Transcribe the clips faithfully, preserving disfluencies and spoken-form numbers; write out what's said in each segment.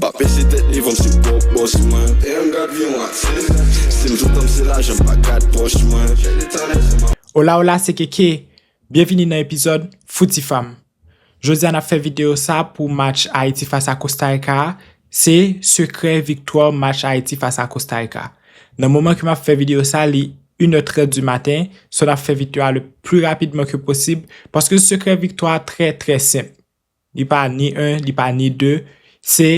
Pa peze tèt devan m se pwòp bòs mwen. E m gad vyon atis. Si m sou tan m se lajan m pa gad pòch mwen. Hola, hola, se Keke. Byenvini nan epizòd Fouti Fam. Jodi a n ap fè videyo sa pou match Ayiti fas a Costa Rica a. Se sekrè viktwa match Ayiti fas a Costa Rica. Nan moman ke m ap fè videyo sa, li inè trant di maten, so n ap fè videyo a le pli rapidman ke posib, paske sekrè viktwa a trè, trè senp. Li pa ni en, li pa ni de, se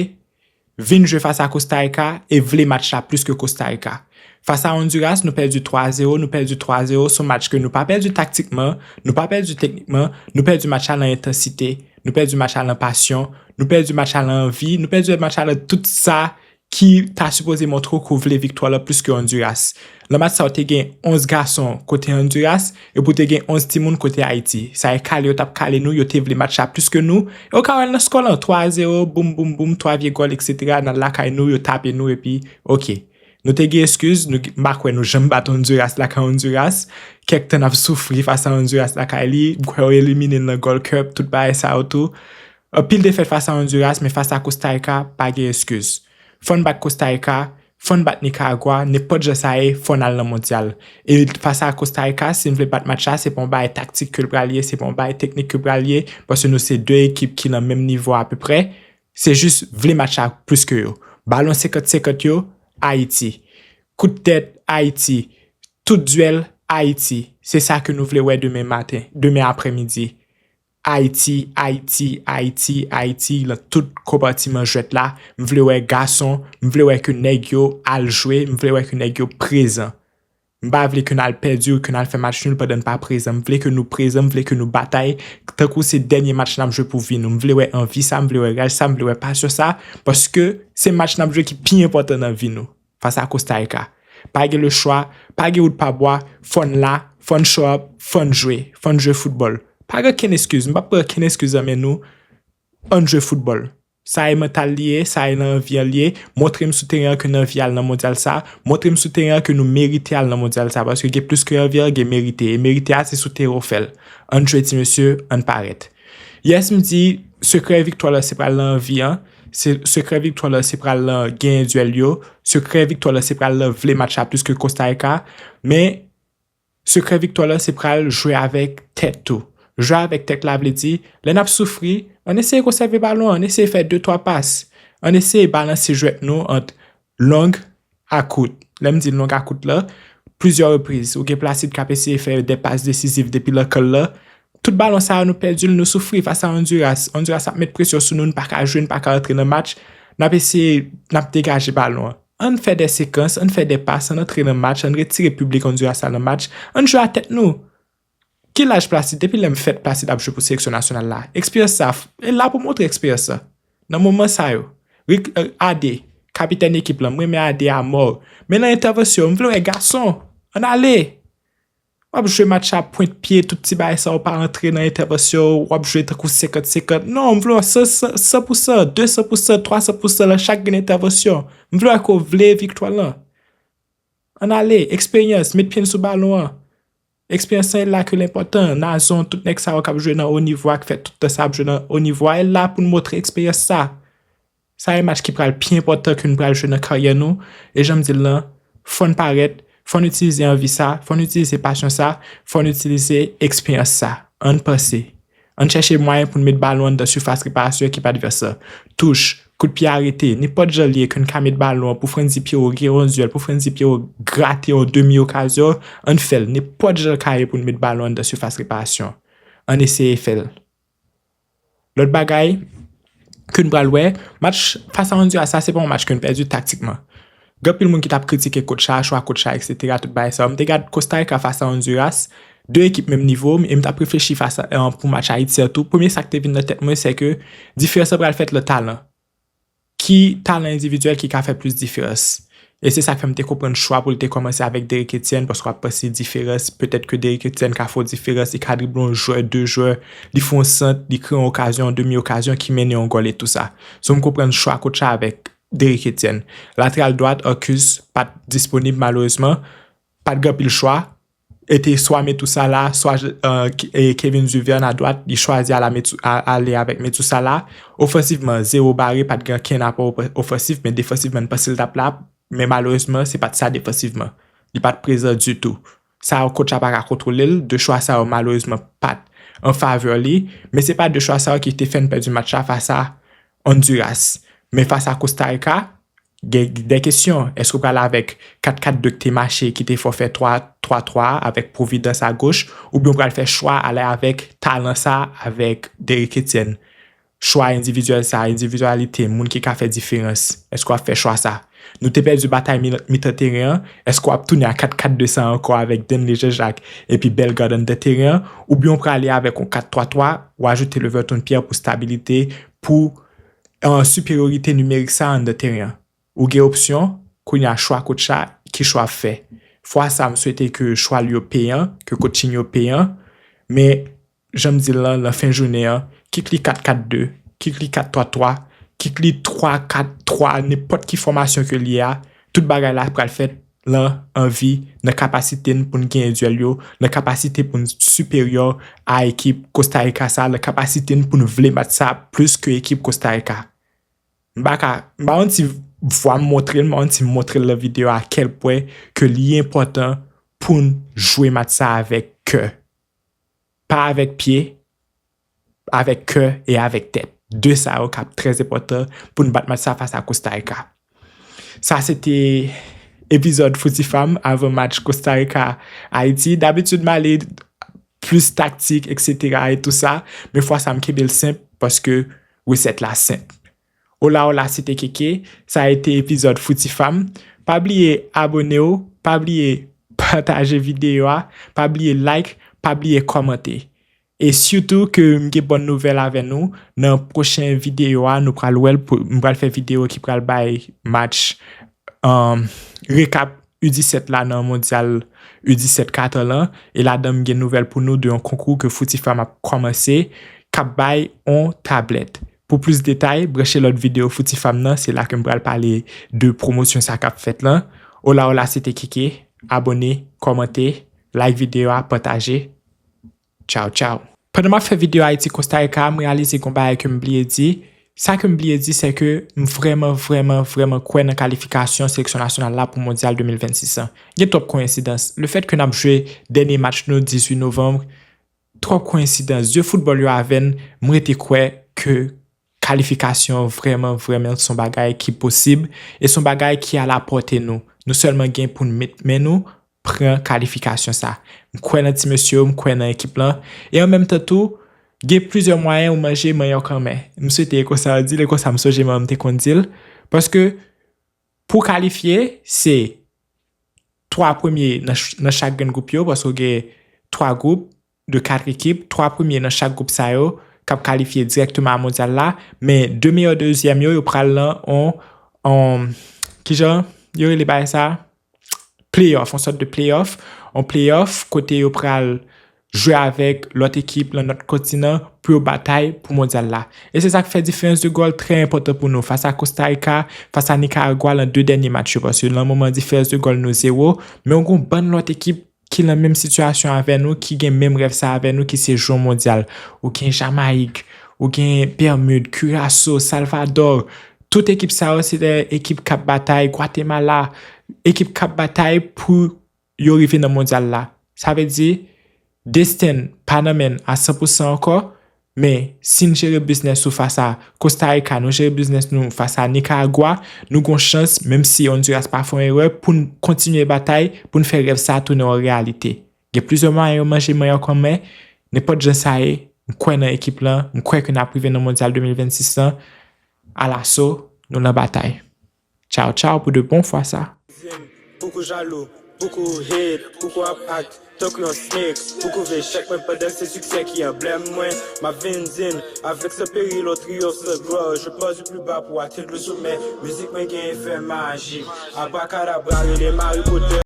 vin jwe fas a Costa Rica e vle match la plis ke Costa Rica. Fas a Honduras, nou pèdi twa zewo, nou pèdi twa zewo, se yon match ke nou pa pèdi taktikman, nou pa pèdi teknikman, nou pèdi match la nan entansite, nou pèdi match la nan pasyon, nou pèdi match la nan anvi, nou pèdi match la nan tout sa ki ta sipoze montre w ke w vle viktwa la plis ke Honduras. Nan match sa, w te gen onz gason kote Honduras, epi w te gen onz timoun kote Ayiti. Sa e kale yo t ap kale nou, yo te vle match la plis ke nou. E w ka wè l nan skò lan, twa zewo, boum, boum, boum, twa vye gòl, etsetera. Nan lakay nou, yo tape nou, epi, oke. Nou te gen eskiz, nou, m pa kwè nou janm bat Honduras lakay Honduras. Kèk tan n ap soufri fas a Honduras lakay li, m kwè yo elimine l nan Gold Cup, tout bagay sa yo tou. Anpil defèt fas a Honduras, men fas a Costa Rica, pa gen eskiz. Fò n bat Costa Rica, fò n bat Nicaragua, nenpòt jan sa ye, fò n al nan mondyal. E fas a Costa Rica, si n vle bat match la, se pa yon bagay taktik ke l pral ye, se pa yon bagay teknik ke l pral ye, paske nou se de ekip ki nan menm nivo apeprè. Se jis vle match la plis ke yo. Balon senkant senkant yo, Ayiti. Kout tèt, Ayiti. Tout dyèl, Ayiti. Se sa ke nou vle wè demen maten, demen aprèmidi. Ayiti, Ayiti, Ayiti, Ayiti, lan tout konpatiman jwèt la. M vle wè gason, m vle wè ke nèg yo al jwe, m vle wè ke nèg yo prezan. M pa vle ke n al pèdi ou ke n al fè match nul pandan n pa prezan. M vle ke nou prezan, m vle ke nou batay. Tankou se dènye match n ap jwe pou vi nou. M vle wè anvi sa, m vle wè raj sa, m vle wè pasyon sa. Paske se match n ap jwe ki pi enpòtan nan vi nou. Fas a Costa Rica. Pa gen lechwa, pa gen wout pa bwa, fò n la, fò n show up, fò n jwe, fò n jwe foutbòl. Pa gen okenn eskiz, m p ap pran okenn eskiz nan men nou, ann jwe foutbòl. Sa e mantal li ye, sa e nan anvi an li ye, montre m sou teren an ke n anvi al nan mondyal sa, montre m sou teren an ke nou merite al nan mondyal sa, paske gen plis ke anvi an, gen merite, e merite a se sou teren w fè l. Ann jwe ti mesye, ann parèt. Yes, m di, sekrè viktwa la se pral nan anvi an, se, sekrè viktwa la se pral nan genyen dyèl yo, sekrè viktwa la se pral nan vle match la plis ke Costa Rica, men sekrè viktwa la se pral jwe avèk tèt tou. Jwe avèk tèt la vle di, lè n ap soufri, ann eseye konsève balon an, ann eseye fè de twa pas, ann eseye balanse jwèt nou ant long a kout. Lè m di long a kout la, plizyè repriz, ou gen Placide k ap eseye fè de pas desiziv depi lan kan l la. Tout balon sa yo nou pèdi l, nou soufri fas a Honduras. Honduras ap met presyon sou nou, n pa ka jwe, n pa ka rantre nan match. N ap eseye, n ap degaje balon an. Ann fè de sekans, ann fè de pas, ann antre nan match, ann retire piblik Honduras la nan match, ann jwe a tèt nou. Ki laj Placide? Depi lè m fèt, Placide ap jwe pou seleksyon nasyonal la. Eksperyans sa, e la pou montre eksperyans sa. Nan moman sa yo, Rick, euh, Ade, kapitèn ekip lan, m renmen Ade a mò. Men nan entèvansyon, m vle wè gason. Ann ale. W ap jwe match a pwent pye, tout ti bagay sa yo pa rantre nan entèvansyon, w ap jwe tankou senkant senkant. Non, m vle wè san, san, san pou san, de san pou san, twa san pou san lan chak grenn entèvansyon. M vle wè ke w vle viktwa lan. Ann ale, eksperyans, met pye n sou balon an. Eksperyans lan e la ke l enpòtan. Nazon, tout nèg sa yo k ap jwe nan o nivo a, k fè tout tan sa ap jwe nan o nivo a, e la pou n montre eksperyans sa. Sa e match ki pral pi enpòtan ke n pral jwe nan karyè nou. E jan m di l lan, fò n parèt, fò n itilize anvi sa, fò n itilize pasyon sa, fò n itilize eksperyans sa. Ann panse. Ann chèche mwayen pou n met balon anndan sifas reparasyon ekip advès la. Touch, kout pye arete, nenpòt jan l ye ke n ka met balon an pou Frantzy Pierrot gen yon dyèl, pou Frantzy Pierrot grate yon demi okazyon, ann fè l. Nenpòt jan l ka ye pou n met balon anndan sifas reparasyon. Ann eseye fè l. Lòt bagay ke n pral wè, match fas a Honduras sa, se pa yon match ke n pèdi taktikman. Gen anpil moun ki t ap kritike coach la, chwa coach la, etsetera, tout bagay sa yo. M te gad Costa Rica fas a Honduras, de ekip menm nivo, e m t ap reflechi fas a, euh, pou match Ayiti an tou. Premye sa k te vin nan tèt mwen, se ke diferans lan pral fèt nan talan. Ki talan endividyèl ki ka fè plis diferans? E se sa k fè m te konprann chwa pou l te kòmanse avèk Derrick Etienne, paske w ap panse diferans, petèt ke Derrick Etienne ka fè yon diferans, li ka drible yon jwè, de jwè, li fè yon sant, li kreye yon okazyon, yon demi okazyon ki mennen yon gòl e tou sa. So m konprann chwa coach la avèk Derrick Etienne. Lateral dwat, Arcus pa t disponib malerezman, pa t gen anpil chwa. e te swa Metusala, swa, euh, Ke- e Kevin Duverne adwat, li chwazi ale, a Metu- a- ale avèk Metusala. Ofansivman, zewo bare, pa t gen okenn apò ofa- ofansif, men defansivman, li panse l t ap la, men malerezman, se pa t sa defansivman. Li pa t prezan ditou. Sa yo, coach la pa ka kontwole l, de chwa sa yo, malerezman, pa t an favè li, men se pa de chwa sa yo ki te fè n pèdi match la fas a Honduras. Men fas a Costa Rica, gen de kesyon. Èske w pral avèk kat kat de k te mache, ki te fè w fè twa twa twa avèk Providence a goch, oubyen w pral fè chwa ale avèk talan sa avèk Derrick Etienne? Chwa endividyèl sa, endividyalite, moun ki ka fè diferans. Èske w ap fè chwa sa? Nou te pèdi batay mi- mitan teren an. Èske w ap tounen a kat kat de sa ankò avèk Denley Jean-Jacques epi Bellegarde anndan teren an? Oubyen w prale avèk yon kat twa twa, w ajoute Leverton Pierre pou stabilite, pou, euh, siperyorite nimerik sa anndan teren an? Ou gen opsyon, kounye a chwa coach la, ki chwa w ap fè? Fwa sa, m swete ke chwa l yo peyan, ke coaching yo peyan, men jan m di l lan, nan fen jounen an, kit li kat kat de, kit li kat twa twa, kit li twa kat twa, nenpòt ki fòmasyon ke l ye a, tout bagay la pral fèt lan anvi, nan kapasite n pou n genyen dyèl yo, nan kapasite pou n siperyè a ekip Costa Rica sa, nan kapasite n pou n vle match sa plis ke ekip Costa Rica. M pa ka, m pa yon ti vwa m montre l, m pa yon ti montre l nan videyo a, à quel point ke li enpòtan pou n jwe match sa avèk kè. Pa avèk pye, avèk kè e avèk tèt. De sa yo k ap trè enpòtan pou n bat match sa fas a Costa Rica. Sa se te epizòd Foutifam avan match Costa Rica Ayiti. Dabitid, m ale plis taktik, et cetera et tout sa, men fwa sa, m kenbe l senp paske resèt la senp. Hola, hola, se te Keke. Sa a ete epizòd Foutifam. Pa bliye abone w, pa bliye pataje videyo a, pa bliye like, pa bliye kòmante. E sitou ke m gen bòn nouvèl avè nou, nan pwochen videyo a, nou pral wè l pou, m pral fè videyo ki pral bay match, um, rekap U disèt la nan mondyal U disèt Katar lan, e ladan m gen nouvèl pou nou de yon konkou ke Foutifam ap kòmanse, k ap bay on tablèt. Pou plis detay, branche lòt videyo Foutifam nan, se la ke m pral pale de pwomosyon sa k ap fèt lan. Hola, hola, se te Keke. Abone, kòmante, like videyo a, pataje. Tchaw, tchaw. Pandan m ap fè videyo Ayiti Costa Rica, m reyalize gon bagay ke m bliye di. Sa ke m bliye di, se ke m vrèman, vrèman, vrèman kwè nan kalifikasyon seleksyon nasyonal la pou mondyal de mil vennsis an. Gen twòp koyensidans. Lefèt ke n ap jwe dènye match nou dizuit novanm, twòp koyensidans. Dye foutbòl yo avè n, m rete kwè ke kalifikasyon vrèman, vrèman se yon bagay ki posib e se yon bagay ki alapòte nou. Nou sèlman gen pou n met men nou pran kalifikasyon sa. M kwè nan ti mesye yo, m kwè nan ekip lan. E an menm tan tou, gen plizyè mwayen ou manje manyòk anmè. M swete e konsa yo di l, e konsa m sonje manman m te konn di l. Paske pou w kalifye, se twa premye nan ch- nan chak grenn gwoup yo, paske w gen twa gwoup de kat ekip, twa premye nan chak gwoup sa yo k ap kalifye dirèkteman a mondyal la, men de meyè dezyèm yo, yo pral nan on, on, kijan yo rele bagay sa? Playoff, on sòt de playoff, on playoff kote yo pral jwe avèk lòt ekip nan lòt kontinan pou yo batay pou mondyal la. E se sa k fè diferans de gòl trè enpòtan pou nou. Fas a Costa Rica, fas a Nicaragua, lan de dènye match yo, paske lan moman diferans de gòl nou zewo, men w gen yon bann lòt ekip ki lan menm sitiyasyon avè nou, ki gen menm rèv sa avè nou, ki se jwe yon mondyal. Ou gen Jamayik, ou gen Bèmid, Kiraso, Salvadò. Tout ekip sa yo, se de ekip k ap batay, Gwatemala, ekip k ap batay pou yo rive nan mondyal la. Sa vle di, desten pa nan men n a san pou san ankò, men si n jere biznis nou fas a Costa Rica, nou jere biznis nou fas a Nicaragua, nou gon chans, menm si Honduras pa fè yon erè, pou n kontinye batay, pou n fè rèv sa tounen yon reyalite. Gen plizyè mwayen yo manje manyòk anmè, nenpòt jan sa ye, m kwè nan ekip lan, m kwè ke n ap rive nan mondyal de mil vennsis lan, alaso, nou lan batay. Tchaw, tchaw pou de bon fwa sa. Poukou jalou, poukou hate, poukou ap act tankou yon snake, poukou vle chèk mwen pandan se siksè ki anblèm mwen. M ap vin di n, avec ce péril on triomphe sans gloire, je pars du plus bas pour atteindre le sommet. Mizik mwen gen efè majik, abrakadabra rele Harry Potter.